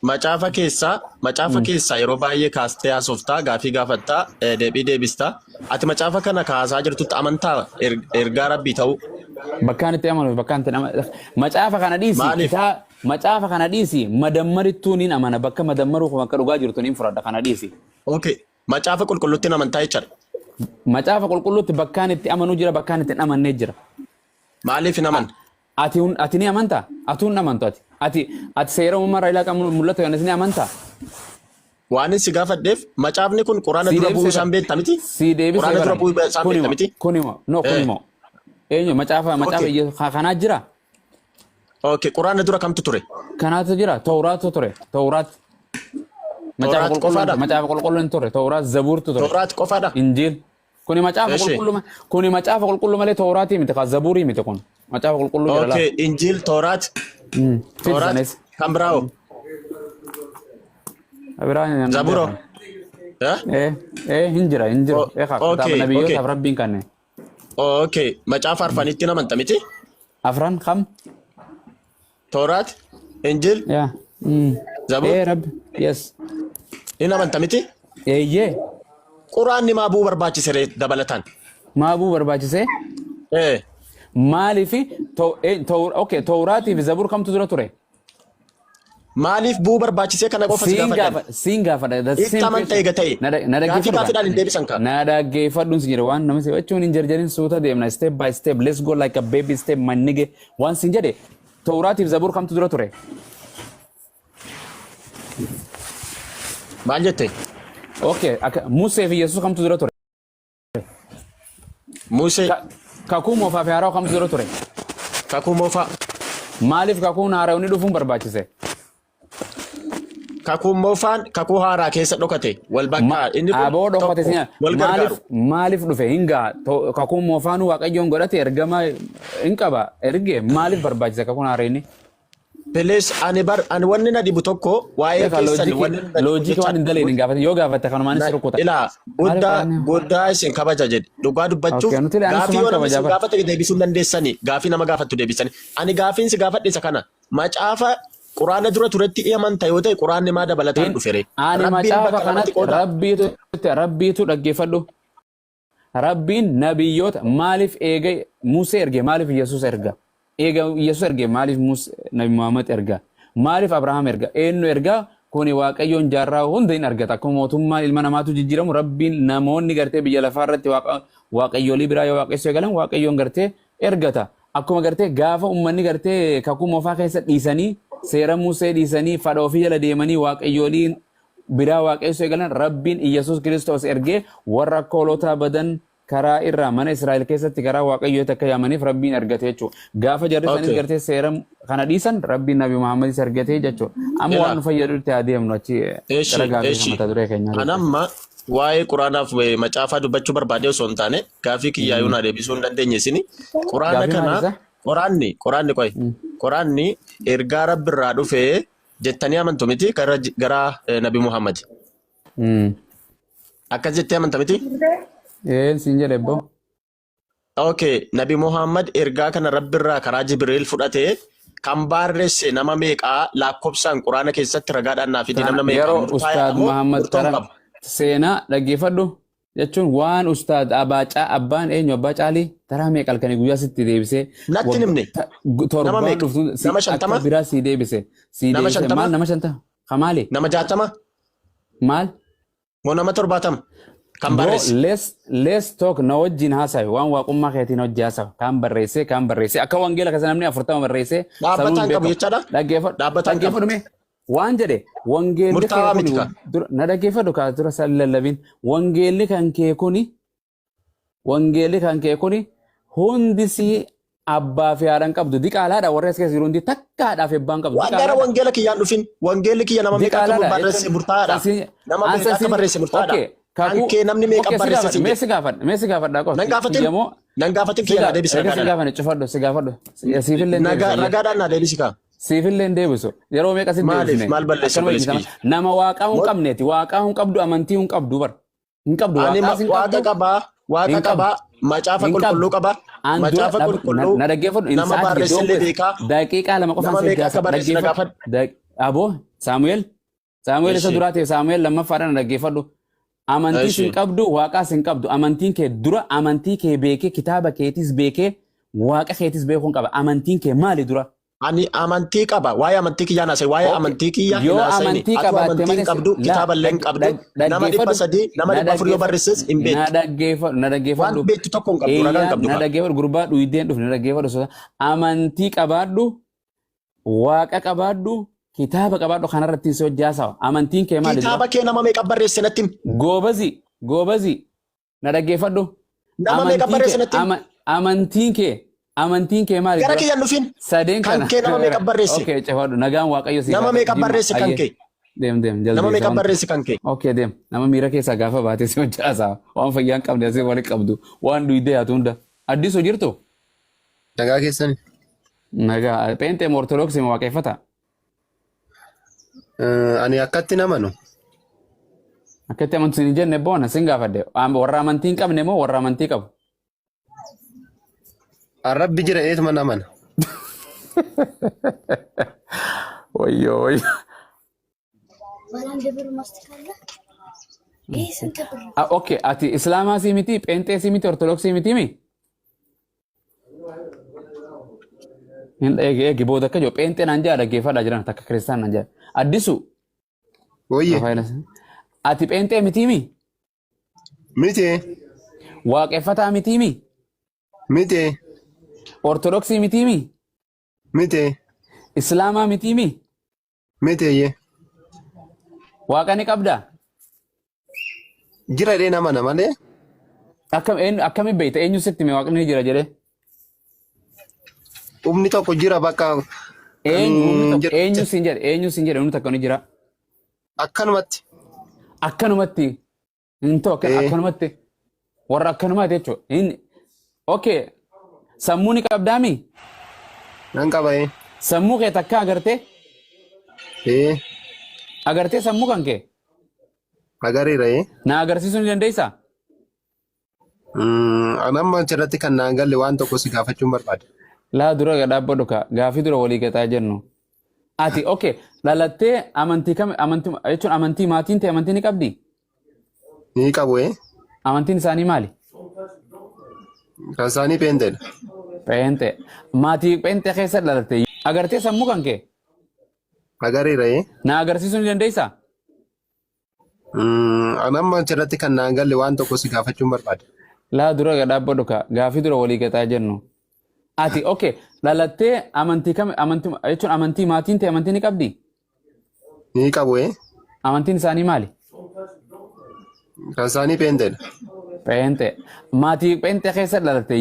Macaafa keessaa macaafa keessaa yeroo baay'ee kaastee haasoftaa, gaafii gaafattaa, deebii deebistaa. Ati macaafa kana kaasaa jirtutti amantaa ergaa rabbii ta'uu. Bakkaan itti amanu bakkaan itti amanu. Macaafa kana dhiisi. Maaliif? Kitaa macaafa kana dhiisi. Madammarittuu niin amana. Bakka madammaruu kun akka dhugaa jirtu niin fudhadha kana dhiisi. Okay. Macaafa qulqulluutti hin amantaa jechaadha. Macaafa qulqulluutti bakkaan itti amanuu jira bakkaan itti hin amannee jira. Maaliif hin amanne? Ati ni amantaa? Atuu hin amantu ati. Ati seera uumamaa irraa ilaa qabu mul'ata Yohaannis ni amantaa? Waan si gaafadheef macaafni kun quraana Si dura bu'uu deebisee isaan beekta miti? Si deebisee Quraana dura baran. bu'uu isaan Kun beekta himo miti? kun himo no kun himo. Eenyu macaafa macaafa Okay. Kanaa jira? Okay. Quraana dura kamtu ture? Kanaatu jira Tawraatu ture Tawraat. Macaafa Tawraat qulqulluun qofaadha? macaafa qulqulluun ture Tawraat Zabuurtu ture. Tawraat qofaadha? Injiil. Kuni macaafa Eshi. qulqulluu kuni macaafa qulqulluu malee Tawraatii miti ka Zabuurii miti kun. Macaafa qulqulluu jira Okay. laa. Injiil, Tawraat, Tawraat Sanis. kan biraa hoo? Biraa hin Zabuuroo? beekan. Eh? Eh eh hin jira hin jiru. Eh ka kitaaba Okay. nabiyyootaaf rabbiin kanne. Okay. Macaafa arfanitti hin amanta miti? Afran kam? Tawraat, Injiil, Yaa. Zabuur Eh rabbi. Yes. hin amanta miti? Eeyyee. Quraanni maa bu'uu barbaachise ree dabalataan? Maa bu'uu barbaachisee? Eh. Maaliif okay Tawraatii fi Zabuur kamtu dura ture? Maaliif bu'uu barbaachisee kana qofa si Siin gaafadhan? gaafa siin gaafadha. The Itti same amanta question. eega ta'e. Na Gaafii dhaggeeffadhu gaafiidhaan hin deebisan kaa. Na dhaggeeffadhuun si jedhe waan namni si jechuun hin jarjarin suuta deemna step by step let's go like a baby step my nigga waan siin jedhe Tawraatiif Zabuur kamtu dura ture? Maal jette? Okay akka Musee fi Yesuus kamtu dura ture? Musee Kakuu moofaa fi haaraa kamtu dura ture? Kakuu moofaa. Maaliif kakuun haaraan dhufuun barbaachise? Kakuun moofaan kakuu haaraa keessa dhokate wal bakka inni kun Aboo dhokate tokko sinya wal maaliif gargaaru. maaliif dhufe hin gaha kakuun moofaanuu waaqayyoon godhate ergama hin qaba erge maaliif barbaachise kakuun haaraan? Please ani bar ani wanni na dhibu tokko waa'ee Beekaa keessan wanni na dhibu loojikii waan hin dalayne hin gaafatin yoo gaafatte kanumaan si rukuta. Ilaa Maaliif guddaa guddaa isin kabaja jedhe dhugaa dubbachuuf Okay, nuti illee anis gaafii sumaan yoo namni kabajaa isin bara. gaafate deebisuu hin dandeessani gaafii nama gaafattu deebisani ani gaafiin si gaafadhe isa kana macaafa quraana dura turetti amanta yoo ta'e quraanni maa dabalataan dhufe ree Ani rabbiin macaafa bakka lamatti kanatti qooda rabbiitu rabbiitu dhaggeeffadhu. Rabbiin nabiyyoota maaliif eega Musee erge maaliif Yesuus erga? Eega Yesuus erge maaliif Nabi Muhammad erga? Maaliif Abrahaam erga? Eenyu erga? Kuni Waaqayyoon jaarraa hunda hin argata. Akkuma mootummaan ilma namaatu jijjiiramu Rabbiin namoonni gartee biyya lafaa irratti waaqayyoolii biraa yoo waaqessuu eegalan Waaqayyoon gartee ergata. Akkuma gartee gaafa uummanni gartee kakuu moofaa keessa dhiisanii seera Musee dhiisanii fadha ofii jala deemanii waaqayyoolii biraa waaqessuu eegalan Rabbiin Iyyasuus Kiristoos ergee warra akka hoolotaa badan karaa irraa mana Israa'el keessatti karaa Waaqayyootti akka yaamaniif Rabbiin ergate jechuudha. Gaafa jarri sanis gartee seera kana dhiisan Rabbiin Nabi Muhammadis ergate jechuudha. Amma waan nu fayyadutti haa deemnu achi gara gaafii mata duree keenyaa. An amma waa'ee quraanaaf macaafaa dubbachuu barbaadee osoo hin taane gaafii kiyyaayuu naa deebisuu hin dandeenye isini. Quraana kana quraanni quraanni qoy quraanni ergaa Rabbi irraa dhufee jettanii amantu miti gara gara Nabi Muhammad. Akkas jettee amanta miti? Ee siin jedhe ebbo. Okay, Nabi Muhammad ergaa kana Rabbirraa karaa Jibriil fudhatee kan barreesse nama meeqaa lakkoofsaan Quraana keessatti ragaadhaan naa fidi nama meeqaa Yeroo murtaa'e Ustaad moo Muhammad murtoon Karam qabu? seenaa dhaggeeffadhu jechuun waan Ustaad Abaacaa abbaan eenyu abbaa caalii taraa meeqa halkanii guyyaa sitti deebisee Natti hin himne. Nama torbaan meeqa? dhuftu si Nama akka 50? biraa sii deebise sii Nama deebise 50? maal nama 50 kamaali Nama 60? maal Moo nama 70? Kan Bro, barreesse. let's talk na wajjin haasawi waan waaqummaa keetiin hojii haasawi kaan barreesse kaan barreesse akka wangeela keessa namni 40 barreesse sanuu hin Dhaabbataan qabu beekamu jechaadha? dhaggeeffadhu Dhaabbataan qabu. dhaggeeffadhu mee waan jedhe wangeelli kee Murtaawaa kuni miti kaa. dura na dhaggeeffadhu kaa dura san lallabin wangeelli kan kee kuni wangeelli kan kee kuni hundi si abbaa fi haadha hin qabdu diqaalaadha warri as keessa jiru hundi takka haadhaa fi abbaa hin qabdu Waan gara diqaalaadha. wangeela kiyyaan dhufin. Wangeelli kiyya nama meeqa akka Diqaalaadha barreesse jechuun murtaa'aadha. Nama meeqa akka barreesse murtaa'aadha. Okay Kan kakuu kee namni meeqa okay si barreesse gaafadha siin mee jedhe. si gaafadha mee si gaafadha qof Nan gaafatin. kiyya moo Nan gaafatin si kiyya naa gaafadha deebisi erga si ragaadhaan. gaafanne cufadhu si gaafadhu siifillee hin deebisu ayyee. Ragaadhaan naa deebisi kaa. Siifillee hin deebisu. Yeroo meeqa sitti Maaliif deebisne? maal balleesse Akkanuma obboleessi hiikama. kiyya? Nama waaqaa hin qabneeti. Waaqaa hin qabdu amantii hin qabdu bar. Hin qabdu Ani waaqaas hin waaqa qabdu. qabaa, waaqa Hin qabdu. qabaa, macaafa Hin qabdu. qulqulluu qabaa, An dura macaafa qulqulluu na dhaggeeffadhu. nama Sa'aatii barreessellee don't beekaa, daqiiqaa 2 qofaan nama si meeqa akka gaafadha. barreesse na Dhaggeeffadhu. gaafadhu. Aboo Saamu'eel Saamu'eel isa Eshi. duraa ta'e Saamu'eel lammaffaadhaan na dhaggeeffadhu. Amantii Eshi. sin qabdu waaqaas hin qabdu. Amantiin kee dura amantii kee beekee kitaaba keetis beekee waaqa keetis beekuun qaba. Amantiin kee maali dura? Ani amantii qaba. Waa'ee amantii kiyyaa naasa'e. Waa'ee Okay. amantii kiyyaa hin Yoo haasa'ini. amantii Atuu qabaatte amantii hin malee qabdu, la kitaaba illee hin qabdu. Nama dhibba dhaggeeffadhu. sadii, nama Na 400 yoo dhaggeeffadhu. barreesses hin Na beektu. dhaggeeffadhu. Na Waan dhaggeeffadhu. beektu tokko hin qabdu, ragaa hin Eeyyaan qabdu na kaa. dhaggeeffadhu. Gurbaa dhuydeen dhufne na dhaggeeffadhu. Amantii qabaadhu. Waaqa qabaadhu. Kitaaba qabaadhu kanarratti si hojjaasawa. Amantiin kee maali dura? Kitaaba kee nama meeqa barreesse natti himi. Goobazi. Goobazi. Na dhaggeeffadhu. Nama meeqa Amantiin barreesse kee natti himi. amantiin kee amantiin kee maali Gara dura? kiyyan dhufin. Sadeen Kan kana. kee nama meeqa barreesse? Okay, cefadhu. Nagaan Waaqayyo siif Nama haa ta'u. meeqa Jimma. barreesse kan Ayyee. kee? Deem deem Nama jaldeessa meeqa wanta. barreesse kan kee? Okay, deem. Nama miira keessaa gaafa baatee si hojjaasaa. Waan fayyaa hin qabne asii walitti qabdu. Waan duydee haatu hunda. Addisuu jirtu? Nagaa keessani. Nagaa. Pheenxee moo Ortodoksii moo waaqeffata? Ani akkatti namanu. Akkatti amantu sin hin jenne boona sin gaafadhe. Warra amantii hin qabne moo warra amantii qabu? Rabbi jira eetuma namana. Wayyoo wayyoo. ባለ አንድ ብር ማስቲካ አለ። ይህ ስንት ብር ነው? Okay, ati Islaamaa sii miti, Pheenxee sii miti, Ortodoksii miti mi? Hin eegi eegi booda akka jiru Pheenxee naan jedha dhaggeeffadhaa jiran takka kiristaan naan jedha. Addisu. Wayye. Ati Pheenxee miti mi? Miti. Waaqeffataa miti mi? Miti. Ortodoksii miti mi? Miti. Islaamaa miti mi? Miti eeyyee. Waaqa ni qabdaa? Jira jedhee namana malee. Akkam eenyu akkami beekta eenyu sitti hime waaqni ni jira jedhee? Humni tokko jira bakka. Eenyu humni tokko Jira. eenyu siin jedhe eenyu siin jedhe humni tokko ni jira. Akkanumatti. Akkanumatti hin ta'u akkanumatti warra akkanumaati jechuudha. Hin okay sammuu ni qabdaami? Nan qaba ee. Sammuu kee takka agartee? Ee. Agartee sammuu kan kee? Agareera ee. Na agarsiisuu ni dandeessaa? Ani amma achirratti kan naan galle waan tokko si gaafachuun barbaada. Laa dura dhaabbadhu ka gaafii dura walii gaxaa jennu. Ati okay dhalattee amantii kam amantii jechuun amantii maatiin ta'e amantii ni qabdi? Ni qabu ee. Amantiin isaanii maali? Kan isaanii pheenxeedha. Pheenxee. Maatii pheenxee keessa dhalatte. Agartee sammuu kan kee? Agareera ee. Na agarsiisuu ni dandeessaa? Ani amma achirratti kan naan galle waan tokko si gaafachuun barbaada. Laa dura dhaabbadhu ka gaafii dura walii gaxaa jennu. Ati okay dhalattee amantii kam amantii jechuun amantii maatiin ta'e amantii ni qabdi? Ni qabu ee. Amantiin isaanii maali? Kan isaanii pheenxeedha. Pheenxee. Maatii pheenxee keessa dhalatte.